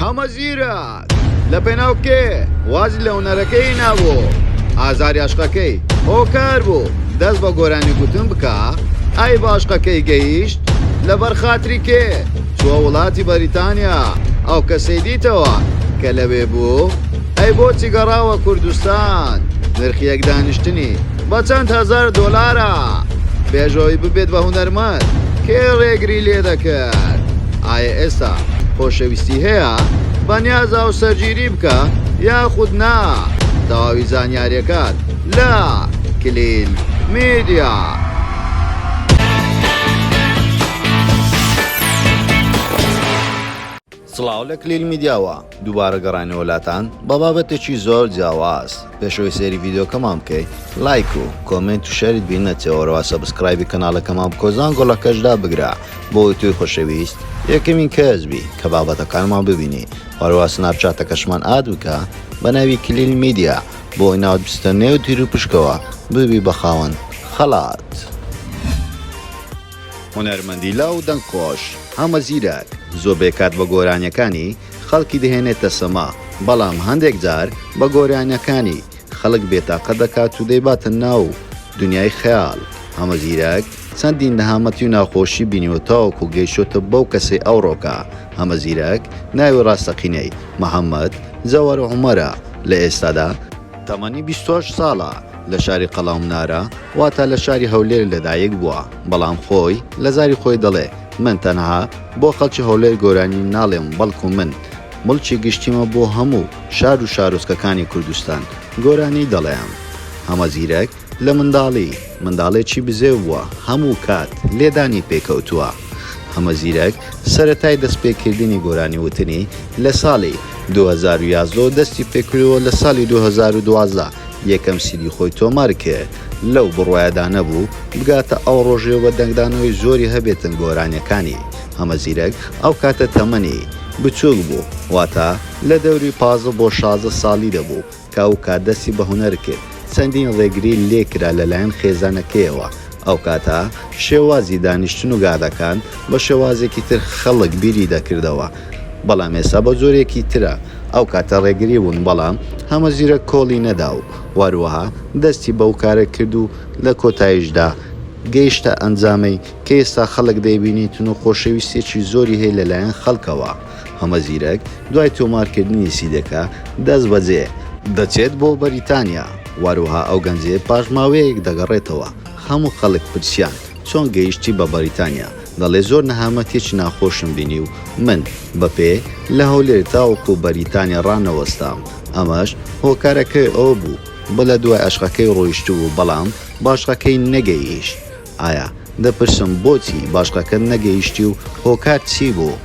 حەمە زیرەک لە پێناو کێ وازی لە هونەرەکەی هێنابوو؟ ئازاری عەشقەکەی هۆکار بوو دەست بە گۆرانی گوتن بکا؟ ئەی بە عەشقەکەی گەیشت؟ لەبەر خاتری کێ چووە وڵاتی بەریتانیا؟ ئەو کەسەی دیتەوە کە لەوێ بوو؟ ئەی بۆچی گەڕاوە کوردستان؟ نرخی یەک دانیشتنی بە چەند هەزار دۆلارە؟ پێش ئەوەی ببێت بە هونەرمەند کێ ڕێگری لێ دەکرد؟ ئایا ئێستا خۆشەویستی هەیە؟ بەنیازە هاوسەرگیری بکا یاخود نا؟ تەواوی زانیاریەکان لە کلیل میدیا. سڵاو لە کلیل میدیاوە دووبارە گەڕاینەوە لاتان بە بابەتێکی زۆر جیاواز پێش ئەوەی سەیری ڤیدیۆکەمان بکەی لایک و comment و share ت بیر نەچێ وەرەوە subscribe ی کەناڵەکەمان بکە و زانگۆڵەکەش دابگرە بۆ ئەوەی تۆی خۆشەویست یەکەمین کەس بی کە بابەتەکانمان ببینی وەرەوە سناپچاتەکەشمان add بکە بە ناوی کلیل میدیا بۆ ئەوەی ناوت بچێتە نێو تیروپشکەوە ببی بە خاوەن خەڵات. هونەرمەندی لاو و دەنگخۆش، حەمە زیرەک، زۆربەی کات بە گۆرانیەکانی خەڵکی دەهێنێتە سەما، بەڵام هەندێک جار بە گۆرانیەکانی خەڵک بێتاقەت دەکات و دەیباتە ناو دونیای خەیاڵ. حەمە زیرەک چەندین نەهامەتی و ناخۆشی بینیوە تاوەکو گەیشتۆتە بەو کەسەی ئەوڕۆکە. حەمە زیرەک ناوی ڕاستەقینەی، محەمەد جەوهەر عومەرە، لە ئێستادا، تەمەنی 28 ساڵە، لە شاری قەڵاومنارە واتە لە شاری هەولێر لەدایک بووە، بەڵام خۆی لە زاری خۆی دەڵێ من تەنها بۆ خەڵکی هەولێر گۆرانی ناڵێم بەڵکو من موڵکی گشتیمە بۆ هەموو شار و شارۆچکەکانی کوردستان گۆرانی دەڵێم. حەمە زیرەک لە منداڵی منداڵێکی بزێو بووە هەموو کات لێدانی پێکەوتووە. حەمە زیرەک سەرەتای دەستپێکردنی گۆرانی وتنی لە ساڵی 2011 دەستی پێکردووە لە ساڵی 2012 یەکەم سیدی خۆی تۆمار کرد لەو بڕوایەدا نەبوو بگاتە ئەو ڕۆژەی و دەنگدانەوەی زۆری هەبێتن گۆرانیەکانی حەمە زیرەک ئەو کاتە تەمەنی بچوک بوو واتە لە دەوری 15 بۆ 16 ساڵی دەبوو کە ئەو کات دەستی بە هونەر کرد چەندین ڕێگری لێکرا لەلایەن خێزانەکەیەوە ئەو کاتە شێوازی دانیشتن و گادەکان بە شێوازێکی تر خەڵک بیری دەکردەوە بەڵام ئێستا بە جۆرێکی ترە ئەو کاتە ڕێگری بوون بەڵام هەمە زیرەک کۆڵی نەدا و وەروەها دەستی بەو کارە کرد و لە کۆتاییشدا گەیشتە ئەنجامەی کە ئێستا خەڵک دەیبینیتن و خۆشەویستیەکی زۆری هەیە لەلایەن خەڵکەوە. هەمە زیرەک دوای تۆمارکردنی سیدەکە دەستبەجێ دەچێت بۆ بەریتانیا، وەروەها ئەو گەنجەیە پاش ماوەیەک دەگەڕێتەوە، هەموو خەڵک پرسیان چۆن گەیشتی بە بەریتانیا، دەڵێ زۆر نەهامەتیەکی ناخۆشم بینی و من بە پێ لە هەولێر تاوەکو بەریتانیا ڕانەوەستام، ئەمەش هۆکارەکەی ئەوە بوو بە لە دوای ئەشقەکەی ڕۆیشتبوو بەڵام بە ئەشقەکەی نەگەیشت. ئایا دەپرسم بۆچی باشقەکەت نەگەیشتی و هۆکار چی بوو؟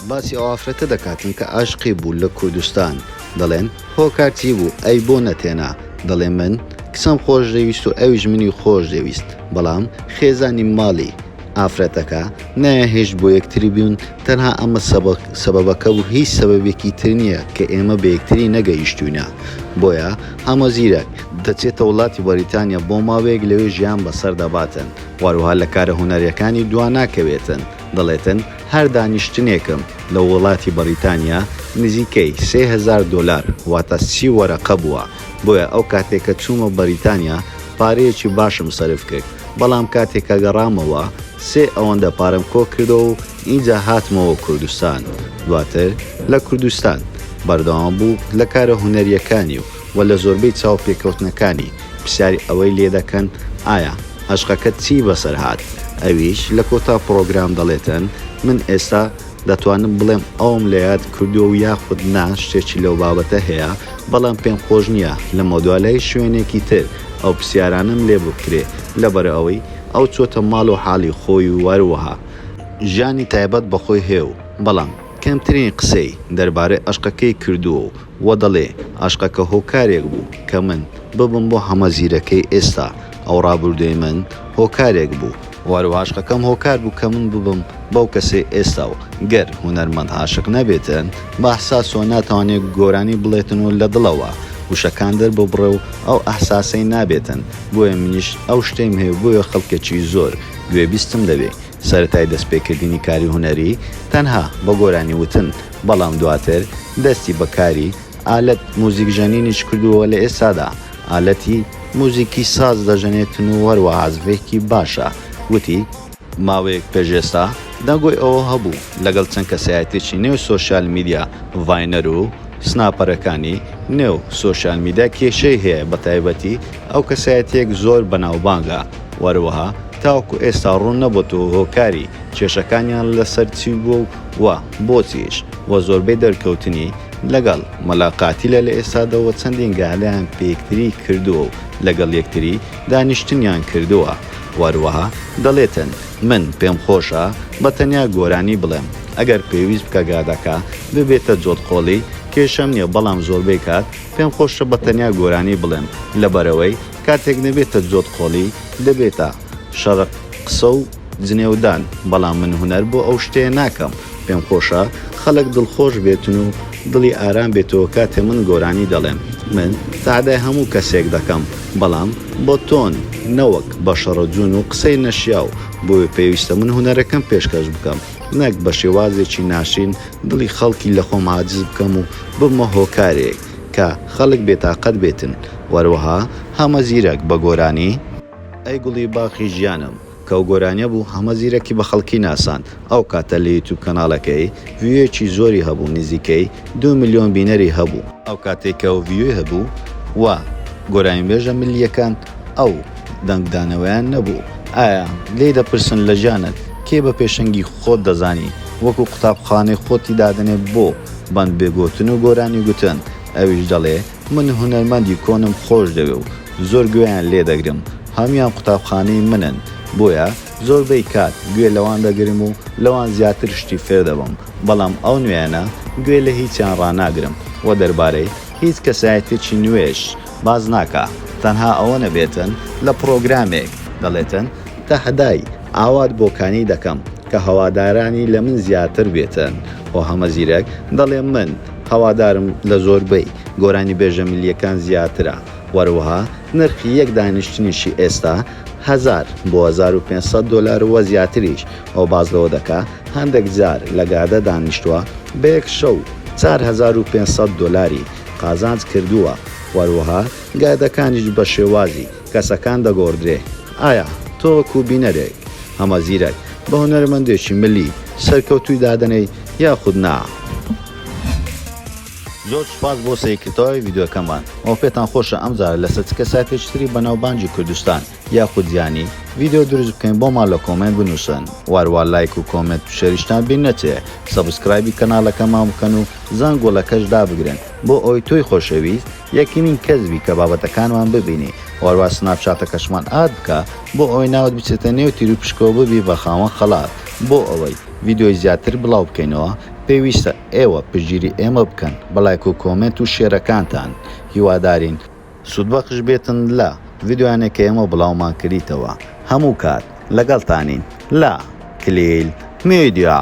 باسی ئەو ئافرەتە دەکاتن کە ئاشقی بوو لە کوردستان دەڵێن هۆکار چی بوو ئەی بۆ نەتێنا دەڵێ من کچەم خۆش دەویست و ئەویش منی خۆش دەویست بەڵام خێزانی ماڵی ئافرەتەکە نایانهێشت بۆ یەکتری بین تەنها ئەمە سەبەبەکە بوو هیچ سەبەبێکی تر نییە کە ئێمە بە یەکتری نەگەیشتوینە بۆیە هەمە زیرەک دەچێتە وڵاتی بەریتانیا بۆ ماوەیەک لەوێ ژیان بەسەر دەباتن واروها لە کارە هونەریەکانی دوا ناکەوێتن دەڵێتن هەر دانیشتنێکم لە وڵاتی بەریتانیا نزیکەی 3000 دۆلار واتە 30 وەرەقە بووە بۆیە ئەو کاتێک کە چوومە بەریتانیا پارەیەکی باشم سەرف کرد بەڵام کاتێک کە گەڕامەوە سێ ئەوەندە پارەم کۆ کردەوە و ئینجا هاتمەوە کوردستان دواتر لە کوردستان بەردەوام بوو لە کارە هونەریەکانی و وە لە زۆربەی چاوپێکەوتنەکانی پرسیاری ئەوەی لێدەکەن ئایا ئەشقەکەت چی بەسەر هات ئەویش لە کۆتا پڕۆگرام دەڵێتن من ئێستا دەتوانم بڵێم ئەوم لە یاد کردووە و یاخود نا شتێکی لەو بابەتە هەیە بەڵام پێم خۆش نییە لەمەودوا لە هیچ شوێنێکی تر ئەو پرسیارانەم لێ بکرێ لەبەرئەوەی ئەو چۆتە ماڵ و حاڵی خۆی و هەروەها ژیانی تایبەت بەخۆی هەیە و بەڵام کەمترین قسەی دەربارەی ئەشقەکەی کردووە و وە دەڵێ ئەشقەکە هۆکارێک بوو کە من ببم بۆ حەمە زیرەکەی ئێستا ئەو ڕابردووی من هۆکارێک بوو وەهەروەها ئەشقەکەم هۆکار بوو کە من ببم بەو کەسەی ئێستا و گەر هونەرمەند عاشق نەبێتن بە ئەحساسەوە ناتوانێ گۆرانی بڵێتن و لە دڵەوە وشەکان دەرببڕێ و ئەو ئەحساسەی نابێتن بۆیە منیش ئەو شتەیم هەیە و بۆیە خەڵکێکی زۆر گوێبیستم دەبێ سەرەتای دەستپێکردنی کاری هونەری تەنها بە گۆرانی وتن، بەڵام دواتر دەستی بە کاری ئالەت موزیکژەنینیش کردووە لە ئێستادا ئالەتی موزیکی ساز دەژەنێتن و هەروەها عازفێکی باشە وتی، ماوەیەک پێش ئێستا دەنگۆی ئەوە هەبوو لەگەڵ چەند کەسایەتیەکی نێو سۆشیال میدیا viner و snapper ەکانی نێو سۆشیال میدیا کێشەی هەیە بەتایبەتی ئەو کەسایەتیەک زۆر بەناوبانگە وەروەها تاوەکو ئێستا ڕوون نەبۆتەوە هۆکاری کێشەکانیان لەسەر چی بووە و بۆچیش وە زۆربەی دەرکەوتنی لەگەڵ مەلا قاتیلە لە ئێستادا وە چەندین گالەیان پێیەکتری کردووە و لەگەڵ یەکتری دانیشتنیان کردووە وەروەها دەڵێتن من پێم خۆشە بە تەنیا گۆرانی بڵێم ئەگەر پێویست بکە گادەکە ببێتە جۆت قۆڵی کێشەم نیە بەڵام زۆربەی کات پێم خۆشە بە تەنیا گۆرانی بڵێم لەبەرئەوەی کاتێک دەبێتە جۆت قۆڵی دەبێتە شەڕە قسە و جنێودان بەڵام من هونەر بۆ ئەو شتەیە ناکەم پێم خۆشە خەڵک دڵخۆش بێتن و دڵی ئارام بێتەوە کاتێ من گۆرانی دەڵێم من تەعدای هەموو کەسێک دەکەم بەڵام بە تۆن نەوەک بە شەڕە جون و قسەی نەشیاو بۆیە پێویستە من هونەرەکەم پێشکەش بکەم نەک بە شێوازێکی ناشرین دڵی خەڵکی لە خۆم عاجز بکەم و ببمە هۆکارێک کە خەڵک بێتاقەت بێتن وەروەها هەمە زیرەک بە گۆرانی ئەی گوڵی باخی ژیانم کە ئەو گۆرانیە بوو هەمە زیرەکی بە خەڵکی ناساند ئەو کاتە لە یوتوب کەناڵەکەی view یەکی زۆری هەبوو نزیکەی دوو ملیۆن بینەری هەبوو. ئەو کاتەی کە ئەو view ی هەبوو و گۆرانیبێژە ملییەکان ئەو دەنگدانەوەیان نەبوو ئایا لێی دەپرسن لە ژیانت کێ بە پێشەنگی خۆت دەزانی وەکو قوتابخانەی خۆتی دادەنێ بۆ بەند بێ گۆتن و گۆرانی گوتن ئەویش دەڵێ من هونەرمەندی کۆنم خۆش دەوێ و زۆر گوێیان لێ دەگرم هەموویان قوتابخانەی منن بۆیە زۆربەی کات گوێ لەوان دەگرم و لەوان زیاتر شتی فێر دەبم بەڵام ئەو نوێیانە گوێ لە هیچیان ڕاناگرم وە دەربارەی هیچ کەسایەتیەکی نوێش باس ناکا تەنها ئەوە نەبێتن لە پڕۆگرامێک دەڵێتن تەحدای ئاوات بۆکانی دەکەم کە هەوادارانی لە من زیاتر بێتن وە هەمە زیرەک دەڵێ من هەوادارم لە زۆربەی گۆرانیبێژە ملیەکان زیاترە وەروەها نرخی یەک دانیشتنیشی ئێستا هەزار بۆ 1500 دۆلار وە زیاتریش ئەو باس لەوە دەکا هەندێک جار لە گادە دانیشتوە بە یەک شەو 4500 دۆلاری قازانج کردووە وەروەها گادەکانیش بە شێوازی کەسەکان دەگۆڕدرێ ئایا تۆ وەکو بینەرێک هەمە زیرەک بە هونەرمەندێکی ملی سەرکەوتووی دادەنێی یاخود نا؟ زۆر سوپاس بۆ سەیرکردنەوەی ڤیدیۆکەمان وە پێتان خۆشە ئەمجارە لەسەر چ کەسایەتێکی تری بەناوبانگی کوردستان یاخود جیهانی ڤیدیۆ دروست بکەین بۆمان لە comment بنوسن واروا لایک و comment و share یشتان بیر نەچێ subscribe ی کەناڵەکەمان بکەن و زەنگوڵەکەش دابگرن بۆ ئەوەی تۆی خۆشەویست یەکەمین کەس بی کە بابەتەکانمان ببینی واروا سناپچاتەکەشمان add بکە بۆ ئەوەی ناوت بچێتە نێو تیروپشکەوە ببی بە خاوەن خەڵات بۆ ئەوەی ڤیدیۆی زیاتر بڵاو بکەینەوە پێویستە ئێوە پشتگیری ئێمە بکەن بە لایک و comment و share ەکانتان هیوادارین سوودبەخش بێتن لە ڤیدیۆیانێک کە ئێمە بڵاومان کردیتەوە هەموو کات لەگەڵتانین لە کلیل میدیا.